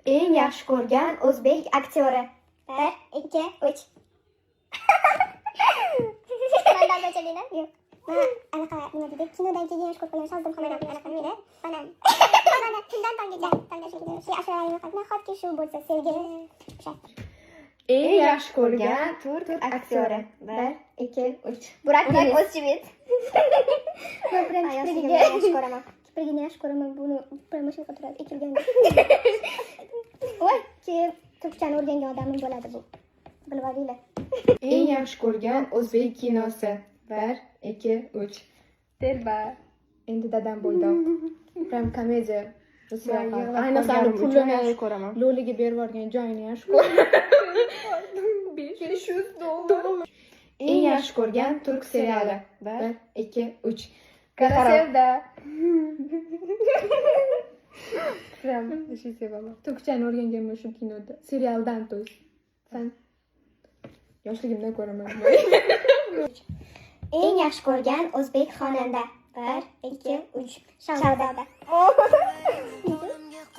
Eng yaxshi ko'rgan o'zbek aktyori. Bir, ikki, uch. Mandan o'chadinglar? Yo'q. Man anaqa, nima deydi, kinodan keyin yaxshi ko'rib qolgan Shahzoda Muhammadovni anaqa nima edi? Mana. Mana tundan tonggacha. Tonggacha shu ashulalarni yoqadi. Nahotki shu bo'lsa sevgi. O'sha. Eng yaxshi ko'rgan Turk aktyori. Bir, ikki, uch. Burak Burak Deniz. O'zchivit. Men prям Yoshligimda kiprigini yaxshi ko'raman. Kiprigini yaxshi ko'raman. Buni prям shunaqa turadi, ekilganda. Voy, keyin turkchani o'rgangan odamim bo'ladi bu. Bilib olinglar. Eng yaxshi ko'rgan o'zbek kinosi. Bir, ikki, uch. Telba. Endi dadam bo'ydoq. Prям komediya. Man yig'lab Ayniqsa qolganim uchun pulini yaxshi ko'raman. Lo'liga berib yuborgan joyini yaxshi ko'raman. $500. Eng yaxshi ko'rgan turk seriali. Bir. Bir, ikki, uch. Kara Kara sevda. Prям shu sevaman. Turkchani o'rganganman shu kinoda. Serialdan, то есть. San yoshligimdan ko'raman. Eng yaxshi ko'rgan o'zbek xonanda. Bir, ikki, uch. Shahzoda.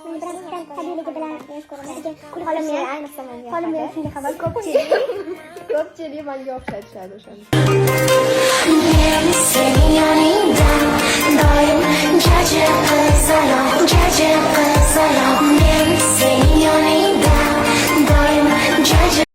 Men bilan tabiiyligi bilan yaxshi ko'raman. Lekin Xolamni ayniqsa menga Xolamni yoqadi. shunga havas. Ko'pchilik manga o'xshatishadi o'shani. Seni yanında.